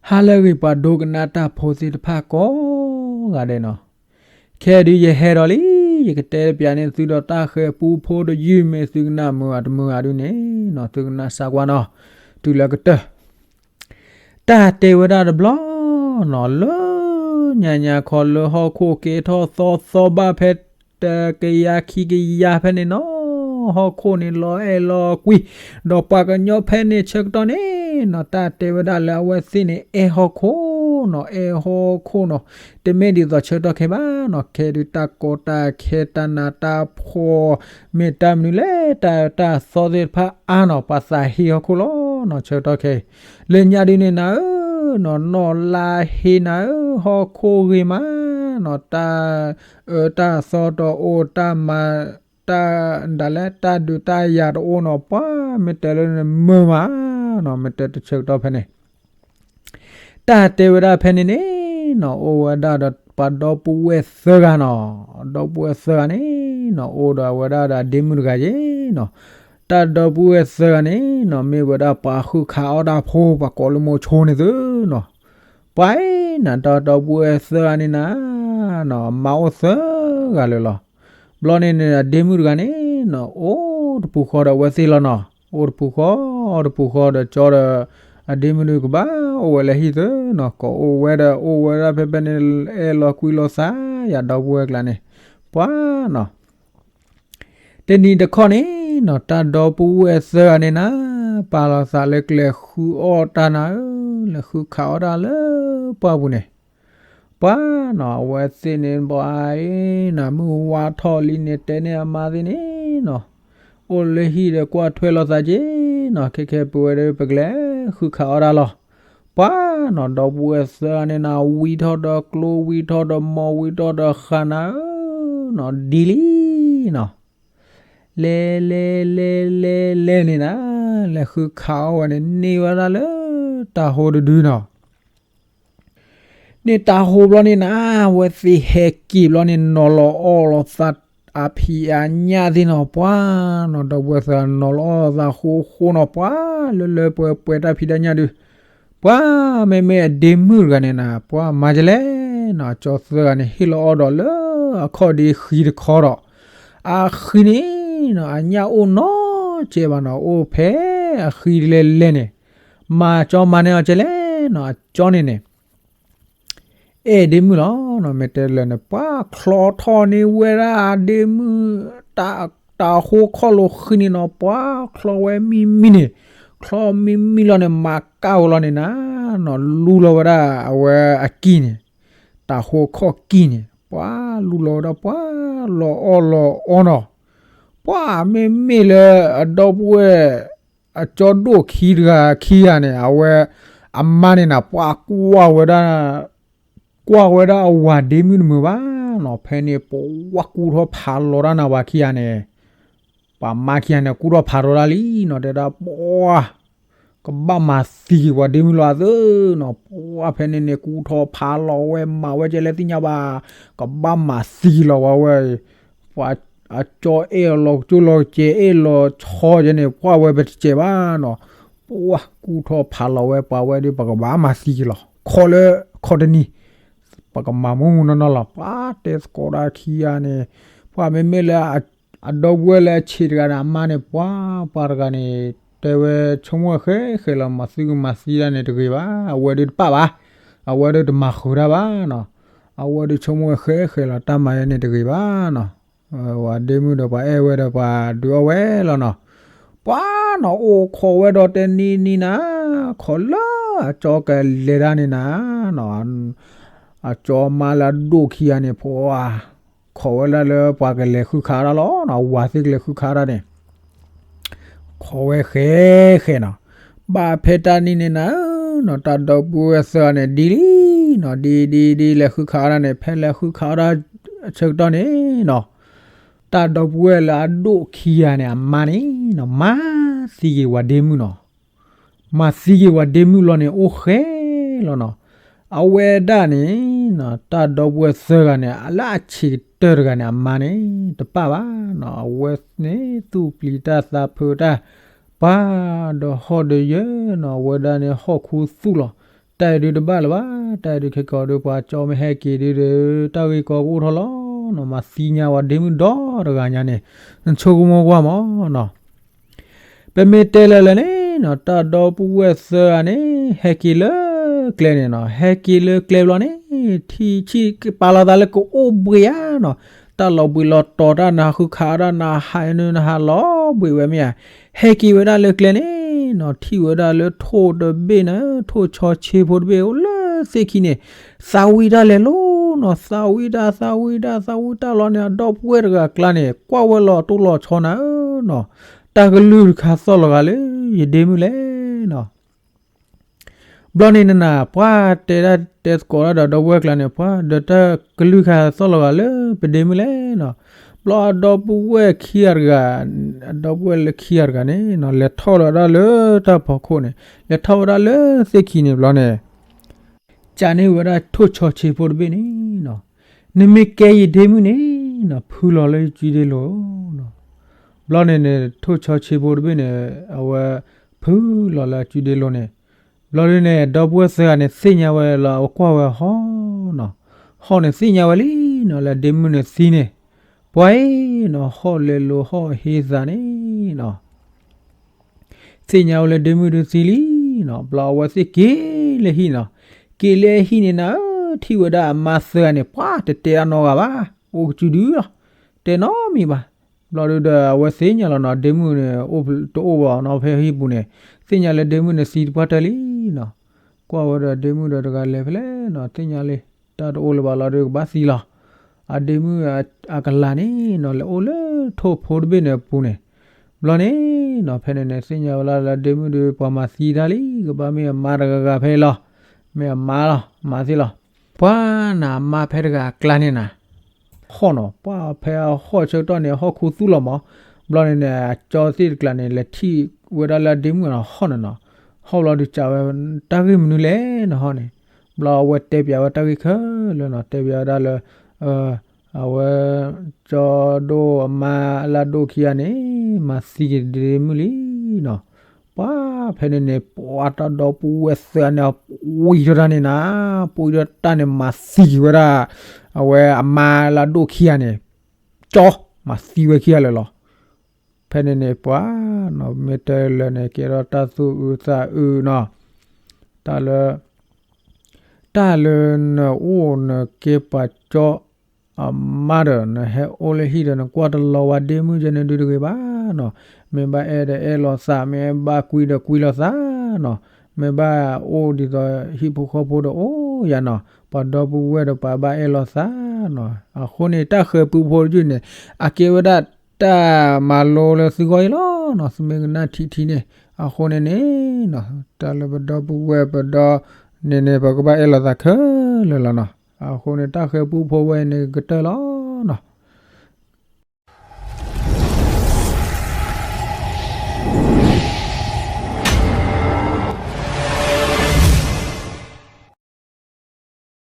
ဟါလၢအဂ့ၤ ပှၤဒိကနၣ်တၢ်ဖိသ့ၣ်တဖၣ်ကိးဂၤဒဲးနီၤ, ခဲဒုးယဟဲဒီးလံ, ယကတဲတပျးန့ၢ်သုဒီးတၢ်ဃဲၤပူဖိတယုၢ်မ့ၢ်သုကနၣ်မုာ်အတမုာ်အဒုန့ၣ်နီၤ, သုကနၣ်စၢ်ကွၢ်နီၤ, တုၤလၢကတၢၢ် တၢ်တဲဝဲဒၣ်တဘျီနီၤ, လၢညါညါခီလၢဟီၣ်ခိၣ်ကဲထီၣ်သီသီဘၣ်ဖဲ တကယၤခံကယၤဖဲန့ၣ်နီၤ, ဟီၣ်ခိၣ်န့ၣ်လီၤအဲၣ်လီၤကွံ, ဒီးပှၤကညီဖဲန့ၣ်ဆၢကတီၢ်န့ၣ်နီၤ, တၢ်တဲဝဲဒၣ်လၢအဝဲသ့ၣ်န့ၣ် အဲၣ်ဟီၣ်ခိၣ်နီၤ, အဲၣ်ဟီၣ်ခိၣ်နီၤ, တမ့ၢ်ဒ်သိးဆၢကတီၢ်ခဲဘၣ်နီၤ, ခဲဒုးတၢ်ကီတၢ်ခဲတၢ်နးတၢ်ဖှီၣ် မ့ၢ်တၢ်မနုၤလဲၣ်, တၢ်အၢတၢ်သီသ့ၣ်တဖၣ်အါနီၤ, ပှၤသးဟ့ဟီၣ်ခိၣ်လီၤနီၤ, ဆၢကတီၢ်ခဲအံၤ, လၢညါဒုန့ၣ်နၤဧၢနီၤ, နီၢ်လါဟ့နၤဧၢ, ဟီၣ်ခိၣ်ဂ့ၤမးနီၤ, တၢ်အၢတၢ်သီတအိၣ်, တၢ်မၤ တၢ်ဒၣ်လဲာ် တၢ်ဒုးတၢ်ယၤတအိၣ်နီၤ, ပှၤမ့ၢ်တဲလၢနမုာ်မးနီၤ, မ့ၢ်တဲတဆၢကတီၢ်ဖဲန့ၣ် တၢ်တဲဝဲဒၣ်ဖဲန့ၣ်န့ၣ်နီၤ, အိၣ်ဝဲဒၣ်ဒီးပှၤဒီပုၢ်ဝဲၢ်သၢဂၤနီၤ, ဒီပုၢ်ဝဲၢ်သၢဂၤန့ၣ်နီၤ, အိၣ်ဒီးအဝဲဒၣ်ဒီးအဒ့မုၣ်တဂၤယ့ၤနီၤ, တၢ်ဒီပုၢ်ဝဲၢ်သၢဂၤန့ၣ်နီၤ, မ့ၢ်ဝဲဒၣ်ပှၤဃုခးအီၣ်တၢ်ဖိ ပှၤကိးလၢမိၤဆိန့ၣ်သုနီၤ, ပှၤအံၤနၤ တၢ်ဒီပုၢ်ဝဲၢ်သၢဂၤန့ၣ်နၤနီၤ, မါအိၣ်သၢဂၤလၢာ်လီၤ. ဘျီန့ၣ်န့ၣ် အဒ့မုၣ်တဂၤန့ၣ်နီၤ, အိၣ်တပူၤဃီဒီးအဝဲသ့ၣ်လီၤနီၤ, အိၣ်တပူၤဃီ, အိၣ်တပူၤဃီဒီးကၠီဒီး အဒ့မုၣ်ဒုကဘၣ်အိၣ်ဝဲလၢဟံၣ်သုနီၤ, ကိးအိၣ်ဝဲဒီး အိၣ်ဝဲဒၣ်ဖဲဖဲန့ၣ် အဲၣ်လီၤကွံလီၤသး ယၤဒီပုၢ်ဝဲၢ်ကျါန့ၣ်, ပှၤနီၤ တနံၤတခီန့ၣ်နီၤ, တၢ်ဒီပုၢ်ဝဲၢ်သၢဂၤန့ၣ်နၤ, ပာ်လီၤသးလၢကလဲၤဃုအီၣ်တၢ်နၤဧၢ, လဲၤဃုခးအီၣ်တၢ်လၢပှၢ်ပူၤန့ၣ်, ပှၤနီၤ အဝဲသ့ၣ်န့ၣ် ပှၤအံၤနၤ မုၢ်ဝါထီၣ်လံန့ၣ် တဲန့ၢ်အမါသ့ၣ်န့ၣ်နီၤ, အိၣ်လၢဟံၣ်ဒီးကွၢ်ထွဲလိာ်သးက့ၤနီၤ, ခဲခဲပဝဲဒီး ပကလဲၤဃုခးအီၣ်တၢ်လီၤ. ပှၤနီၤ ဒီပုၢ်ဝဲၢ်သၢဂၤန့ၣ်နၤ, ဝံထီၣ်ဒီးကျိ ဝံထီၣ်ဒီးမီၢ် ဝံထီၣ်ဒီးဃာ်နၤဧၢနီၤ, ဒ်လံနီၤ, လဲၤလဲၤလဲၤ လဲၤလဲၤန့ၣ်နၤ, လဲၤဃုခးအီၣ်ဝဲန့ၣ် န့ၢ်ဝဲဒၣ်လၢတၤဟိတဒုနီၤ. န့ၣ်တၤဟိဘျီန့ၣ်နၤ, အဝဲသ့ၣ်ဟဲက့ၤဘျီန့ၣ် နီၤလီၤအီလီၤသးအဖံးအညၣ်သ့ၣ်နီၤ, ပှၤနီၤ ဒီပုၢ်ဝဲၢ်သၢဂၤ နီၤလီၤအီလီၤသးဃိဃိနီၤ, ပှၤလၢလၢပှဲၤပှဲၤတၢ်ဖံးတၢ်ညၣ်ဒုး, ပှၤမ့မ့ၢ်အဒ့မုၣ်တဂၤန့ၣ်နၤ, ပှၤမၤဒ်လဲၣ်နီၤ, အကၠီသၢဂၤန့ၣ် ဟ့ၣ်လီၤအီဒီးလၢအခီၣ်ဒ့ဃံတခီဒီး, အဃံန့ၣ်နီၤ အညၣ်အိၣ်နီတစဲးဘၣ်နီၤ, အိၣ်ဖဲအဃံဒ်လဲၣ်လဲၣ်န့ၣ်, မၤကၠီမၤန့ၢ်အီၤကဲလဲၣ်နီၤ, အကၠီန့ၣ်န့ၣ် အဲၣ်ဒ့မုၣ်လီၤနီၤ, မ့ၢ်တဲလဲၣ်န့ၣ် ပှၤချီထီၣ်န့ၢ်ဝဲဒၣ်အဒ့မုၣ် တၤဟိခီၣ်လိာ်ဃံန့ၣ်နီၤ, ပှၤချီဝဲမံမံန့ၣ်, ချီမံမံလီၤန့ၣ် မၤကၣ်ဝဲလီၤန့ၣ်နၤ, နီၤ လူလီၤဝဲဒၣ်အဝဲအကံၢ်န့ၣ်, တၤဟိခီၣ်ကံၢ်န့ၣ် ပှၤလူလီၤဝဲဒၣ် ပှၤလီၤအီၣ်လီၤအီနီၤ, ပှၤမ့မ့ၢ်လၢအဒီပုၢ်ဝဲၢ် အကၠီဒိၣ်ခံတဂၤခံဂၤန့ၣ် အဝဲ အမါန့ၣ်နၤ ပှၤကွၢ်ဝဲဒၣ် ကွၢ်ဝဲဒၣ်အဝၤဒ့မုၣ်တမုာ်ဘၣ်နီၤ, ဖဲန့ၣ် ပှၤကူၣ်ထီၣ်ဖးလီၤတၢ်နၤ ပှၤခံဂၤန့ၣ်, ပှၤမါခံဂၤန့ၣ် ကူၣ်ထီၣ်ဖးလီၤတၢ်လံနီၤ, တဲဒၣ်ပှၤ ကဘၣ်မၤသံက့ၤပှၤဒ့မုၣ်လီၤအသးနီၤ, ပှၤဖဲန့ၣ်န့ၣ် ကူၣ်ထီၣ်ဖးလီၤဝဲ မၤဝဲကဲလဲၣ်သ့ၣ်ညါဘၣ်, ကဘၣ်မၤသံက့ၤလီၤဝဲဝဲ ပှၤအကၠီအဲၣ်လီၤကၠိလီၤကဲ အဲၣ်လီၤဆီကဲန့ၣ် ပှၤဝဲပတစဲးဘၣ်နီၤ, ပှၤကူၣ်ထီၣ်ဖးလီၤဝဲ ပှၤဝဲဒီး ပကဘၣ်မၤသံက့ၤလီၤ, ခီလၢခီတနံၤ ပကမၤမူမူနီၢ်နီၢ်လီၤ, ပှၤတဲသကိးတၢ်ခံဂၤန့ၣ်, ပှၤမ့မ့ၢ်လၢ အဒီပုၢ်ဝဲၢ်လၢအဆံးတဂၤန့ၣ် အမါန့ၣ် ပှၤ ပှၤတဂၤန့ၣ် တဲဝဲဆိကမိၣ်ဝဲဃဲဃဲလီၤ, မၤသံကမၤသံတၢ်န့ၣ်တဂ့ၤဘၣ်, အဝဲဒုးတပၣ်ဘၣ်, အဝဲဒုးတမၤဃုာ်တၢ်ဘၣ်နီၤ, အဝဲဒုးဆိကမိၣ်ဝဲဃဲဃဲလီၤ, တၢ်မၤယဲန့ၣ်တဂ့ၤဘၣ်နီၤ, ပှၤဒ့မုၣ်ဒီးပှၤအဲၣ်ဝဲဒီးပှၤဒုးအီၣ်ဝဲလီၤနီၤ, ပှၤနီၤ အိၣ်ခိးဝဲဒီးတနံၤနံၤနၤ, ခိးလၢအကၠီကလဲၤတၢ်န့ၣ်နၤ, အကၠီမါလၢအဒိၣ်ခံဂၤန့ၣ် ပှၤ ခိးဝဲဒၣ်လၢပှၤကလဲၤဃုခးတၢ်လီၤနီၤ, ဝၤသ့ၣ်ကလဲၤဃုခးတၢ်န့ၣ် ခိးဝဲဃဲဃဲနီၤ, ဘၣ်ဖဲတၢ်နံၤန့ၣ်နၤနီၤ, တၢ်ဒီပုၢ်ဝဲၢ်သၢဂၤန့ၣ် ဒ်လံနီၤ, ဒ်ဒ်ဒ်လဲၤဃုခးအီၣ်တၢ်န့ၣ်, ဖဲလဲၤဃုခးအီၣ်တၢ်ဆၢကတီၢ်န့ၣ်နီၤ, တၢ်ဒီပုၢ်ဝဲၢ်လၢအဒိၣ်ခံဂၤန့ၣ် အမါန့ၣ်နီၤ, မၤသံက့ၤဝၤဒ့မုၣ်နီၤ. မၤသံက့ၤဝၤဒ့မုၣ်လီၤန့ၣ် အိၣ်ဃဲလီၤနီၤ. အဝဲဒၣ်န့ၣ်နီၤ, တၢ်ဒီပုၢ်ဝဲၢ်သၢဂၤန့ၣ် လၢအဆံးကတၢၢ်တဂၤန့ၣ် အမါန့ၣ် တပၣ်ဘၣ်နီၤ. အဝဲန့ၣ်သူၣ်ပျံၤတၢ်သးဖုးတၢ် ပှၤဒီးဟီၣ်ဒီးယၢၤနီၤ, အဝဲဒၣ်န့ၣ် ဟီၣ်ခူသူၣ်လီၤ. တၢ်အံၤဒုးတဘၣ်လၢၤဘၣ်, တၢ်အံၤဒုးခဲကိာ်ဒုး ပှၤကၠီမ့ၢ်ဟဲက့ၤဒုးဒီး တၢ်ဂ့ၢ်ကီကအိၣ်ထီၣ်လီၤနီၤ, မၤသံညါဝဲဒ့မုၣ်ဒီတဂၤညါန့ၣ်, နဆိကမိၣ်ကွၢ်မးနီၤ. ပမ့ၢ်တဲလၢလၢ်န့ၣ်နီၤ, တၢ်ဒီပုၢ်ဝဲၢ်သၢဂၤန့ၣ် ဟဲက့ၤလၢကျဲန့ၣ်နီၤ, ဟဲက့ၤလၢကျဲဘျီန့ၣ် ထံၣ်ဆံၣ်ပာ်လီၤသးလၢကအိၣ်ဘှံးဧါနီၤ, တၢ်လီၤဘှံးလီၤတီၤ တၢ်နဟးဃုခးတၢ်နဟးဟးနုနဟးလီၤဘှံးဝဲမ့ၢ်ဧါ, ဟဲက့ၤဝဲဒၣ်လၢကျဲန့ၣ်နီၤ, ထံၣ်ဝဲဒၣ်လၢထိၣ်တဘ့ၣ်န့ၣ် ထိၣ်ဆီဆ့ဖိတဘ့ၣ်အိၣ်လၢသ့ၣ်ခံန့ၣ်, သးဝံၣ်တၢ်လဲၤလိၤနီၤ, သးဝံၣ်တၢ် သးဝံၣ်တၢ် သးဝံၣ်တၢ်လီၤန့ၣ် အဒီပုၢ်ဝဲၢ်တဂၤအကျါန့ၣ် ကွၢ်ဝဲလီၤတိၢ်လီၤဆီနၤဧၢနီၤ, တၢ်ကလုၢ်တခါသီၣ်လီၤဂာ်လၢယဒ့မုၣ်လဲၣ်နီၤ. ဘျီန့ၣ်နနၤ ပှၤတဲဒၣ်တဲသကိးတၢ်ဒီးဒီပုၢ်ဝဲၢ်ကျါန့ၣ် ပှၤဒီးတၢ်ကလုၢ်ခါသီၣ်လီၤဂာ်လၢပဒ့မုၣ်လဲၣ်နီၤ. ဘျီအဒီပုၢ်ဝဲၢ်ခံဂၤတဂၤ, အဒီပုၢ်ဝဲၢ်လၢခံဂၤတဂၤန့ၣ်နီၤ လဲၤထီၣ်လီၤဒၣ်လၢတၢ်ဖီခိၣ်န့ၣ်, လဲၤထီၣ်ဝဲဒၣ်လၢသ့ၣ်ခံန့ၣ်ဘျီန့ၣ် ကးန့ၢ်ဝဲဒၣ်ထိၣ်ဆီဆ့ဖိတဘ့ၣ်န့ၣ်နီၤ, နမ့ၢ်ကဲယဒ့မုၣ်န့ၣ်နီၤ ဖုလီၤလၢယကုဒ့လိၤနီၤ. ဘျီန့ၣ်န့ၣ် ထိၣ်ဆီဆ့ဖိတဘ့ၣ်န့ၣ် အဝဲဖုလီၤလၢအကုဒ့လိၤန့ၣ်, ဘျီဒုန့ၣ် ဒီပုၢ်ဝဲၢ်သၢဂၤန့ၣ် သ့ၣ်ညါဝဲလီၤ အဝဲကွၢ်ဝဲဟီၣ်နီၤ, ဟီၣ်န့ၣ်သ့ၣ်ညါဝဲလံနီၤ လၢဒ့မုၣ်န့ၣ်သံန့ၣ်, ပှၤအံၤနီၤ ဟီၣ်လဲၤလိၤဟီၣ်ဟ့သးန့ၣ်နီၤ သ့ၣ်ညါဝဲလၢဒ့မုၣ်ဒုသံလံနီၤ, ဘျီအဝဲသ့ၣ်က့ၤလၢဟံၣ်နီၤ, က့ၤလၢဟံၣ်န့ၣ်နၤဧၢ ထံၣ်ဝဲဒၣ်အမါသၢဂၤန့ၣ် ပှၤတတဲအနီၢ်ဂၤဘၣ်, အိၣ်ကစုဒုလီၤ, တဲနီတမံၤဘၣ်. ဘျီဒုဒီးအဝဲသ့ၣ်ညါလီၤနီၤ ဒ့မုၣ်န့ၣ် တအိၣ်ဘၣ်နီၤ ဖဲဟံၣ်ပူၤန့ၣ်, သ့ၣ်ညါလၢဒ့မုၣ်န့ၣ်သံတပှၢ်တၢၢ်လံနီၤ, ကွၢ်ဝဲဒီးဒ့မုၣ်ဒီးတဂၤလဲၤဖဲလဲၣ်နီၤ သ့ၣ်ညါလံ, တၢ်တအိၣ်လၢၤဘၣ်လီၤဒုကဘၣ်သံလီၤ အဒ့မုၣ်အကလၤန့ၣ်နီၤ လဲၤအိၣ်လၢထိၣ်ဖိတဘ့ၣ်န့ၣ်အပူၤန့ၣ်, ဘျီန့ၣ်နီၤ ဖဲန့ၣ်န့ၣ် သ့ၣ်ညါဝဲလၢဒ့မုၣ်ဒု ပှၤမၤသံတၢ်လံ ကဘၣ်မ့ၢ်အမါတဂၤဂၤဖဲအံၤလီၤ, မ့ၢ်အမါလီၤ မၤသ့လီၤ, ပှၤနၤအမါဖဲတဂၤအကျါန့ၣ်နၤ ဟီၣ်နီၤ ပှၤဖဲအဟီၣ်ဆၢကတီၢ်န့ၣ် ဟီၣ်ခူသူၣ်လီၤမး, ဘျီန့ၣ်န့ၣ် အကၠီသ့ၣ်တကျါန့ၣ် လဲၤထံၣ်ဝဲဒၣ်လၢအဒ့မုၣ်နီၤ ဟီၣ်န့ၣ်နီၤ, ဟီၣ်ဘျီဒုစံးဝဲ တၢ်ဂ့ၢ်မနုၤလဲၣ်နဟီၣ်န့ၣ်, ဘျီအဝဲတဲပၠးဝဲတၢ်ဂ့ၢ်ခဲလၢာ်နီၤ တဲပၠးဝဲဒၣ်လၢ အဝဲ ကၠီဒိၣ်အမါလၢအဒိၣ်ခံဂၤန့ၣ် မၤသံက့ၤဒ့မုၣ်လံနီၤ, ပှၤဖဲန့ၣ်န့ၣ် ပှၤတၢ်ဒီပုၢ်ဝဲၢ်သၢဂၤန့ၣ် ပှံၤထီၣ်တၢ်န့ၣ်နၤ, ပှံၤထီၣ်တၢ်န့ၣ် မၤသံက့ၤဝဲဒၣ် အဝဲအမါလၢအဒိၣ်ခံဂၤန့ၣ် ကၠီ မၤသံဝဲခံဂၤလၢာ်လီၤ. ဖဲန့ၣ်န့ၣ် ပှၤနီၤ မ့ၢ်တဲလၢာ်န့ၣ် ကဲထီၣ်တၢ်သူၣ်အုးသးအုးနီၤ, တၢ်လၢ တၢ်လၢနအိၣ်နကဲပှၤကၠီ အမါဒီး နဟဲအိၣ်လၢဟံၣ်ဒီး နကွၢ်တလီၤဝဲဒ့မုၣ်ကဲန့ၣ်ဒုတဂ့ၤဘၣ်နီၤ, မ့ၢ်ဘၣ်အဲၣ်ဒီးအဲၣ်လိာ်သး မ့ၢ်ဘၣ်ကွံဒီးကွံလိာ်သးနီၤ, မ့ၢ်ဘၣ်အိၣ်ဒ်သိးဟံၣ်ဖိဃီဖိဒီးအိၣ်ယၤနီၤ, ပှၤဒီပုၢ်ဝဲၢ်ဒီးပှၤဘၣ်အဲၣ်လိာ်သးနီၤ, အဃိန့ၣ် တၢ်ဃဲၤပူဖိတယုၢ်န့ၣ် အကဲဝဲဒၣ်တၢ်မၤလိလၢသုဂီၢ်အံၤလီၤနီၤ, သုမ့ၢ်ကနၣ်ထံထံန့ၣ်, အဃိန့ၣ်န့ၣ်နီၤ တၢ်လၢပဒီပုၢ်ဝဲၢ်ပဒီန့ၣ်န့ၣ် ပကဘၣ်အဲၣ်လိာ်သးခဲလၢာ်လီၤနီၤ, အဃိန့ၣ် တၢ်ဃဲၤပူဖိဝဲအံၤန့ၣ်ကတၢၢ်လီၤနီၤ,